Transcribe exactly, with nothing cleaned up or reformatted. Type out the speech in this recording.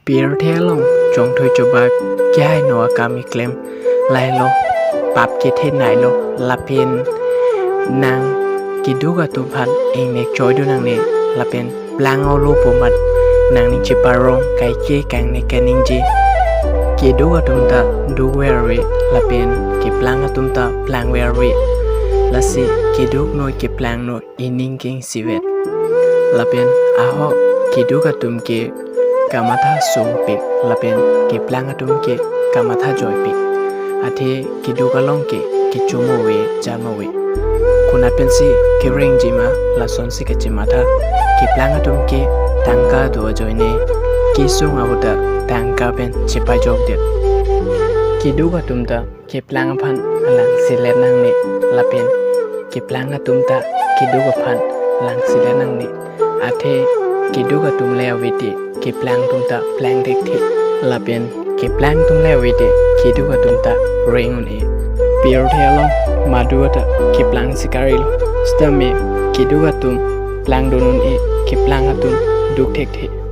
Pirthe along chongthui chobak kehai no akam keklem lahelo, pap kethe nailo, lapen nang keduk atum aphan ingnek choidun nangne, lapen plang olo pu amat nangning cheparong kaike kangne kaningje. Keduk atum ta dukver ave, lapen keplang atum ta plangver ave. Lasi keduk noi keplang noi ining kengsivet. Lapen ahok keduk atum ke kamatha sungpik, lapen keplang atum ke kamatha joipik. Athe keduk along ke kechomo ave, jamo ave. Konat pensi kerengjima lasonsi kachematha. Keplang atum ke tangka do ajoine kesung ahut ta tangka pen chepajokdet. Keduk atum ta keplang aphan langselet nangne, lapen keplang atum ta keduk aphan langselet nangne. Athe keduk atum le ave te keplang atum ta plang thekthe, lapen keplang atum le ave te keduk atum ta reng un-e. Pirthe along madu ta keplang si karilo, sitame keduk atum plangdun un-e, keplang atum duk thekthe.